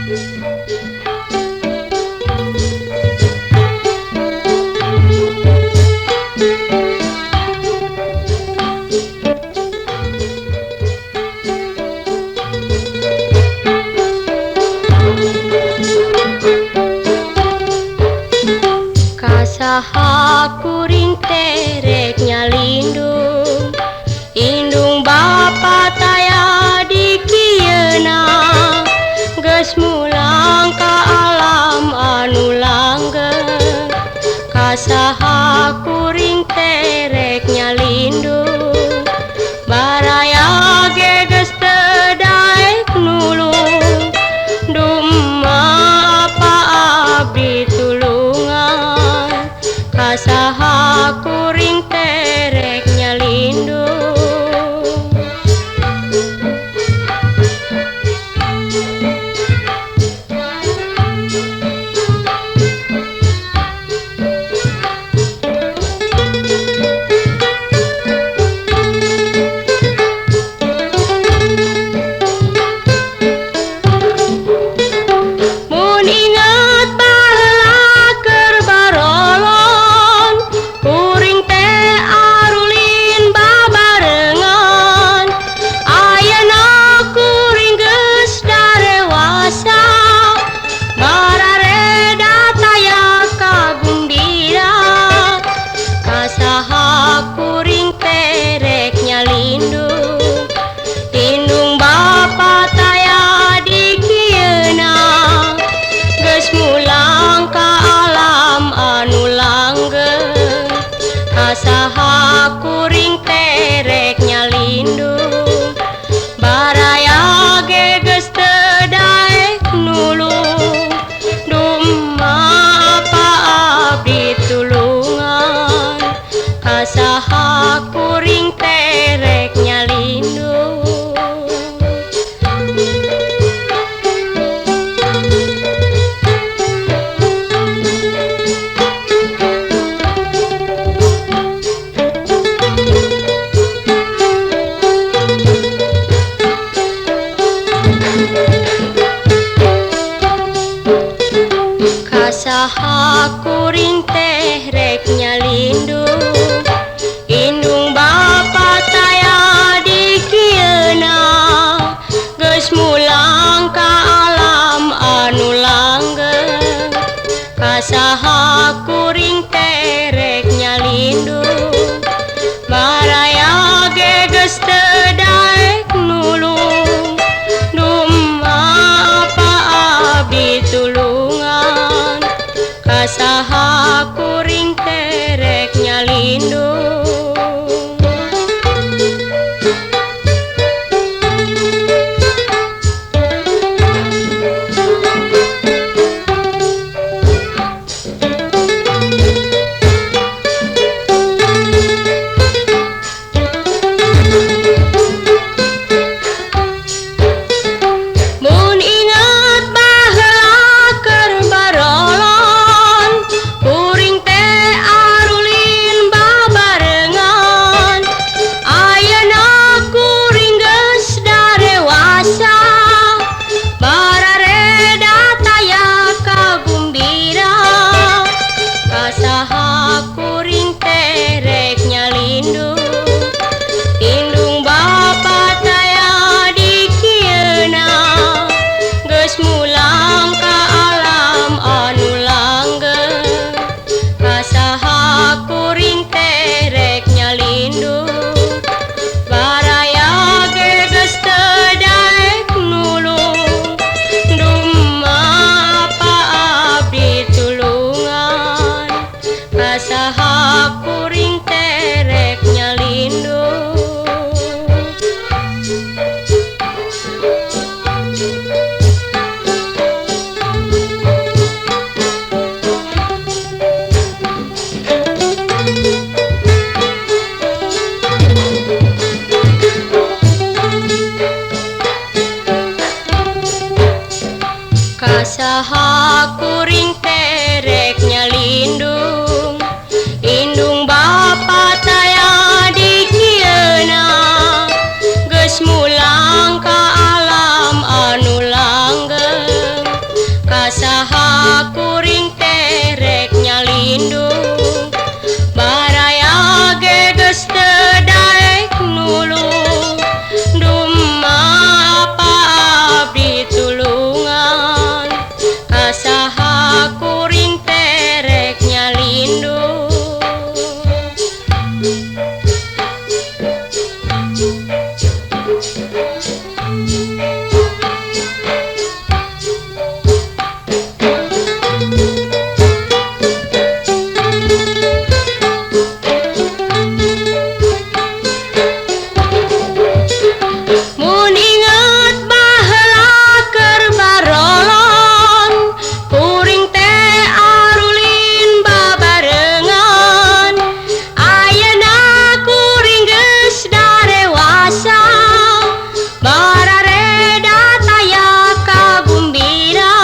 Kasaha kuring terek nyalindung indung bapa taya di kieuna geus mulang ka alam anu langgeng. Kasaha kuring terek nyalindung baraya ge geus teu daek nulung dumma apa abdi tulungan. Kasaha kuring terek nyalindung. Mun inget baheula keur barolon kuring teh arulin babarengan. Ayeuna kuring geus darewasa barareda taya kagumbira. Kasaha kuring terek nyalindung indung bapa taya di kieuna geus mulang ka alam anu langgeng. Kasaha kuring terek nyalindung baraya ge geus teu daek nulung dumma apa abdi tulungan. Kasaha kuring terek nyalindung. Kasaha kuring teh rek nyalindung indung bapa taya di kieuna geus mulang ka alam anu langgeng. Kasaha kuring terek nyalindung baraya ge geus teu daek nulung dumma apa abdi tulungan. Kasaha kuring terek nyalindung. Mun inget baheula keur barolon kuring teh arulin babarengan. Ayeuna kuring geus darewasa barareda taya kagumbira. Kasaha kuring terek nyalindung indung bapa taya di kieuna geus mulang ka alam anu langgeng. Kasaha kuring terek nyalindung baraya ge geus teu daek nulung dumma apa abdi tulungan. Kasaha kuring terek nyalindung. Kasaha kuring terek nyalindung indung bapa taya di kieuna geus mulang ka alam anu langgeng. Kasaha kuring teh rek nyalindung, baraya ge geus teu daek nulung. Duh apa abdi tulungan, kasaha kuring teh rek nyalindung. Mun inget baheula keur barolon, kuring teh arulin babarengan. Ayeuna kuring geus darewasa, barareda taya kagumbira.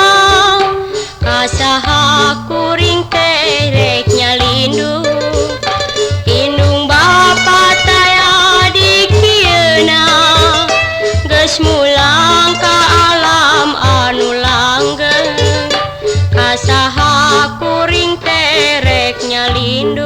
Kasaha kuring teh rek nyalindung, indung bapa taya dikieuna. Geus mulang ka alam anu langgeng, kasaha kuring teh rek nyalindung.